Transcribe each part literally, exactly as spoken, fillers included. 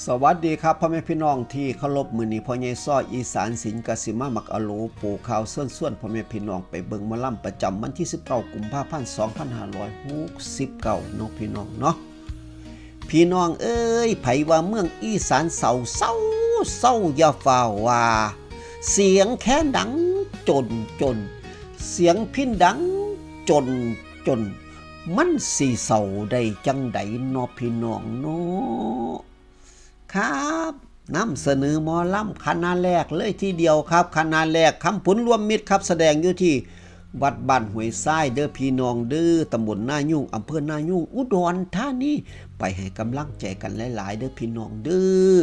สวัสดีครับพ่อแม่พี่น้องที่เคารพ มื้อนี้พ่อใหญ่ซ้ออีสานศิลป์กสิมามักอโล ปูข่าวเชิญชวนพ่อแม่พี่น้องไปเบิ่งหมอลำประจำวันที่สิบเก้ากุมภาพันธ์สองพันห้าร้อยหกสิบเก้าเนาะพี่น้องเนาะ พี่น้องเอ้ย ไผว่าเมืองอีสานเศร้าเศร้าเศร้าอย่าฟ้าวว่า เสียงแคนดังจนจน เสียงพิณดังจนจน มันสิเศร้าได้จั่งใดเนาะพี่น้องเนาะ ครับ นำเสนอหมอลำคณะแรกเลยทีเดียวครับ คณะแรก คำผุนรวมมิตรครับ แสดงอยู่ที่วัดบ้านห้วยทรายเด้อพี่น้องเด้อ ตำบลนายูง อำเภอนายูง อุดรธานี ไปให้กำลังใจกันหลายๆ เด้อพี่น้องเด้อ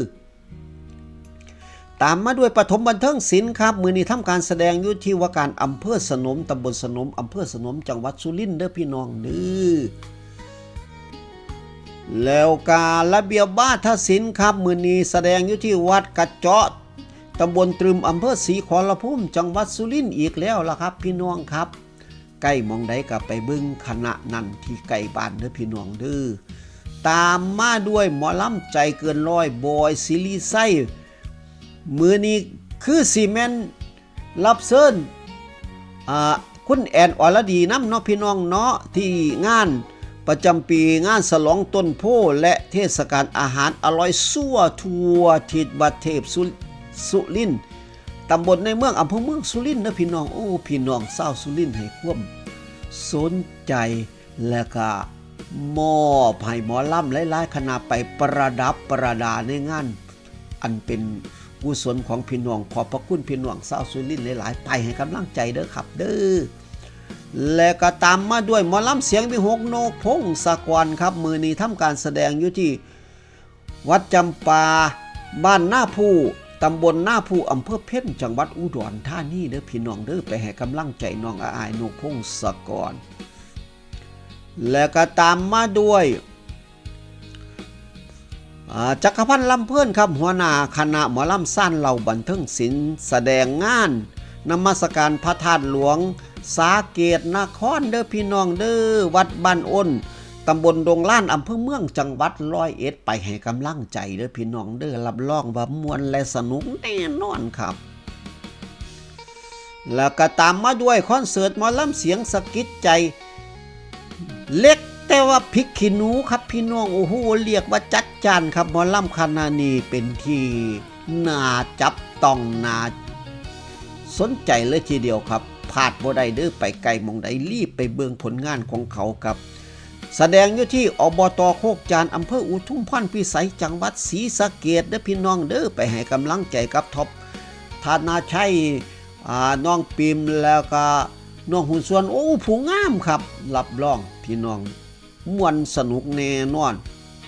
ตามมาด้วยปฐมบันเทิงศิลป์ครับ มื้อนี้ทำการแสดงอยู่ที่ว่าการอำเภอสนม ตำบลสนม อำเภอสนม จังหวัดสุรินทร์เด้อพี่น้องเด้อ แล้วการะเบียบวาทศิลป์ครับ มื้อนี้แสดงอยู่ที่วัดกระเจาะ ตำบลตรึม อำเภอศรีขอรภูมิ จังหวัดสุรินทร์อีกแล้วล่ะครับ พี่น้องครับ ใกล้หม่องใดก็ไปเบิ่งคณะนั้นที่ใกล้บ้านเด้อพี่น้องเด้อ ตามมาด้วยหมอลำใจเกินร้อย บอย ศิริชัย มื้อนี้คือสิแม่นรับเชิญ อ่า คุณแอน อรดีนำเนาะพี่น้องเนาะ ที่งานประจำปีงานฉลองต้นโพธิ์และเทศกาลอาหารอร่อยทั่วทั่วทิศวัดเทพสุ สุรินทร์ ตำบลในเมือง อำเภอเมืองสุรินทร์เด้อพี่น้อง โอ้ พี่น้องชาวสุรินทร์ให้ความสนใจ และก็มอบให้หมอลำหลายๆ คณะไปประดับประดาในงาน อันเป็นกุศลของพี่น้อง ขอบพระคุณพี่น้องชาวสุรินทร์หลายๆ ไปให้กำลังใจเด้อครับเด้อ และก็ตามมาด้วยหมอลำเสียงวิหก นกพงศกรครับ มื้อนี้ทำการแสดงอยู่ที่ วัดจำปา บ้านนาผู้ ตำบลนาผู้ อำเภอเพ็ญ จังหวัดอุดรธานีเด้อพี่น้องเด้อ ไปให้กำลังใจน้องอ้ายนกพงศกร และก็ตามมาด้วย อ่า จักรพันธ์ลำเพลินครับ หัวหน้าคณะหมอลำซานเหล้าบันเทิงศิลป์ แสดงงานนมัสการพระธาตุหลวงสาเกตนครเด้อพี่น้องเด้อ วัดบ้านอ้น ตำบลดงล้าน อำเภอเมือง จังหวัดร้อยเอ็ด ไปให้กำลังใจเด้อพี่น้องเด้อ รับรองว่าม่วนและสนุกแน่นอนครับ แล้วก็ตามมาด้วยคอนเสิร์ตหมอลำเสียงสะกิดใจ เล็กแต่ว่าพริกขี้หนูครับพี่น้อง โอ้โห เรียกว่าจัดจ้านครับ หมอลำคณะนี้เป็นที่น่าจับต้องน่าสนใจเลยทีเดียวครับ พลาดบ่ได้เด้อ ไปไกลหม่องใดรีบไปเบิ่งผลงานของเขาครับ แสดงอยู่ที่ อบต.โคกจาน อำเภออุทุมพรพิสัย จังหวัดศรีสะเกษเด้อพี่น้องเด้อ ไปให้กำลังใจกับท็อป ธนาชัย อ่า น้องปิม แล้วก็น้องหุ้นส่วน โอ้ ผู้งามครับ รับรองพี่น้องม่วนสนุกแน่นอน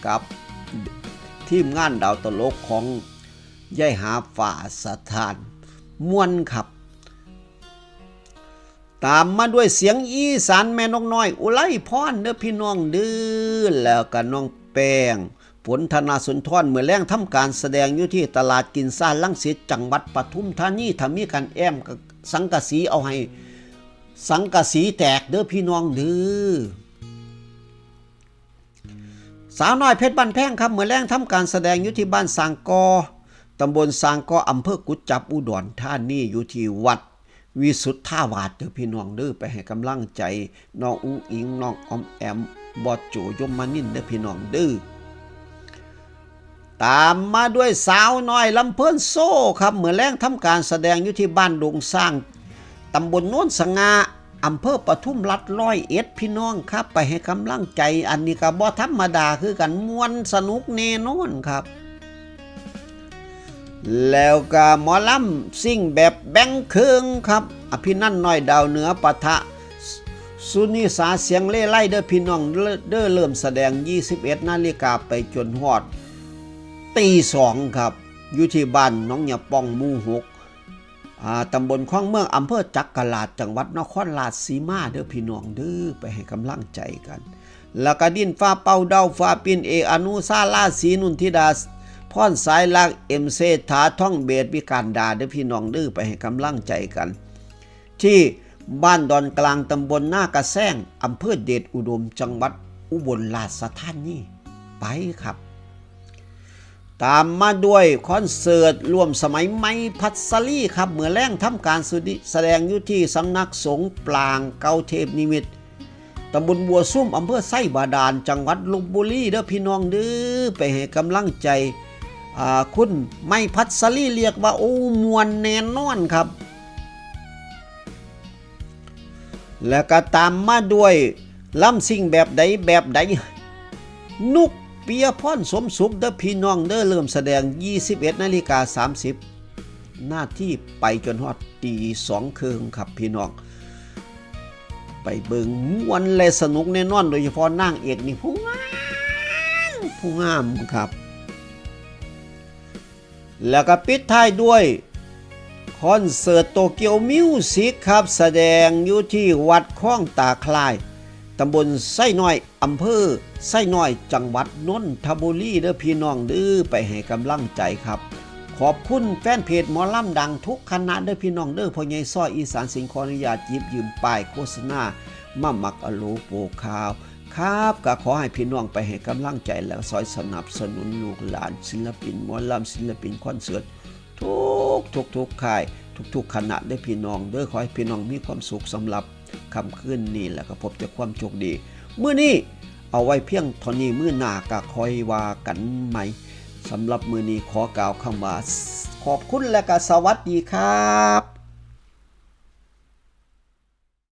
กับทีมงานดาวตลกของยายหาฝ่าสถาน ม่วนครับ ตามมาด้วยเสียงอีสานแม่นกน้อย อุไรพรเด้อพี่น้องเด้อ แล้วก็น้องแป้ง ฝนธนาสุนทร มื้อแลงทำการแสดงอยู่ที่ตลาดกินซ่ารังสิต จังหวัดปทุมธานี ถ้ามีการแอ้มสังกะสีเอาให้สังกะสีแตกเด้อพี่น้องเด้อ สาวน้อยเพชรบ้านแพงครับ มื้อแลงทำการแสดงอยู่ที่บ้านสางกอ ตำบลสางกอ อำเภอกุดจับ อุดรธานี อยู่ที่วัดวิสุทธาวาสเด้อพี่น้องเด้อ ไปให้กำลังใจน้องอุ๋งอิ๋ง น้องออมแอม บอสโจ ยมมานินทร์เด้อพี่น้องเด้อ ตามมาด้วยสาวน้อยลำเพลินโชว์ครับ มื้อแลงทำการแสดงอยู่ที่บ้านดงสร้าง ตำบลโนนสง่า อำเภอปทุมรัฐร้อยเอ็ด พี่น้องครับ ไปให้กำลังใจ อันนี้ก็บ่ธรรมดาคือกัน ม่วนสนุกแน่นอนครับ แล้วก็หมอลำซิ่งแบบแบ่งครึ่งครับ อภินันท์น้อยดาวเหนือปะทะ สุนิสาเสียงเลไลเด้อพี่น้องเด้อ เริ่มแสดง ยี่สิบเอ็ดนาฬิกาไปจนฮอดตีสองครับ อยู่ที่บ้านหนองหญ้าป้อง หมู่หก อ่า ตำบลคลองเมือง อำเภอจักราช จังหวัดนครราชสีมาเด้อพี่น้องเด้อ ไปให้กำลังใจกัน แล้วก็ดินฟ้าเป่าเดาฟ้าปิ่น เอกอนุชา ราศี นุ่นธิดา พรสายลักษณ์ เอ็มเศรษฐา ท่องเบส วิการดาเด้อพี่น้องเด้อ ไปให้กำลังใจกัน ที่บ้านดอนกลาง ตำบลนากระแซง อำเภอเดชอุดม จังหวัดอุบลราชธานี ไปครับ ตามมาด้วยคอนเสิร์ตร่วมสมัยไม้พัสลีครับ เมื่อแลงทำการแสดงอยู่ที่สำนักสงฆ์ปลางเก่าเทพนิมิตร ตำบลบัวซุ่ม อำเภอไซบาดาล จังหวัดลพบุรีเด้อพี่น้องเด้อ ไปให้กำลังใจ อ่า คุณไม้พัสลี เรียกว่า โอ้ ม่วนแน่นอนครับ แล้วก็ตามมาด้วยลำซิ่งแบบใดแบบใด นุกปิยพร สมสุขเด้อพี่น้องเด้อ เริ่มแสดง ยี่สิบเอ็ดนาฬิกาสามสิบนาที ไปจนฮอดตีสองครึ่งครับพี่น้อง ไปเบิ่งม่วนและสนุกแน่นอน โดยเฉพาะนางเอกนี่ผู้งาม ผู้งามครับ แล้วก็ปิดท้ายด้วยคอนเสิร์ตโตเกียวมิวสิกครับ แสดงอยู่ที่วัดคลองตาคลาย ตำบลไซน้อย อำเภอไซน้อย จังหวัดนนทบุรีเด้อพี่น้องเด้อ ไปให้กำลังใจครับ ขอบคุณแฟนเพจหมอลำดังทุกคณะเด้อพี่น้องเด้อ พ่อใหญ่ซ้อยอีสานสิงห์ขออนุญาตหยิบยืมป้ายโฆษณามามักอโลโปข่าว ครับ ก็ขอให้พี่น้องไปให้กำลังใจและซอยสนับสนุนลูกหลานศิลปินหมอลำ ศิลปินคอนเสิร์ต ทุกทุกทุกค่าย ทุกๆคณะเด้อพี่น้องเด้อ ขอให้พี่น้องมีความสุขสำหรับค่ำคืนนี้ แล้วก็พบแต่ความโชคดี มื้อนี้เอาไว้เพียงเท่านี้ มื้อหน้าก็ค่อยว่ากันใหม่ สำหรับมื้อนี้ขอกล่าวคำว่า ขอบคุณและก็สวัสดีครับ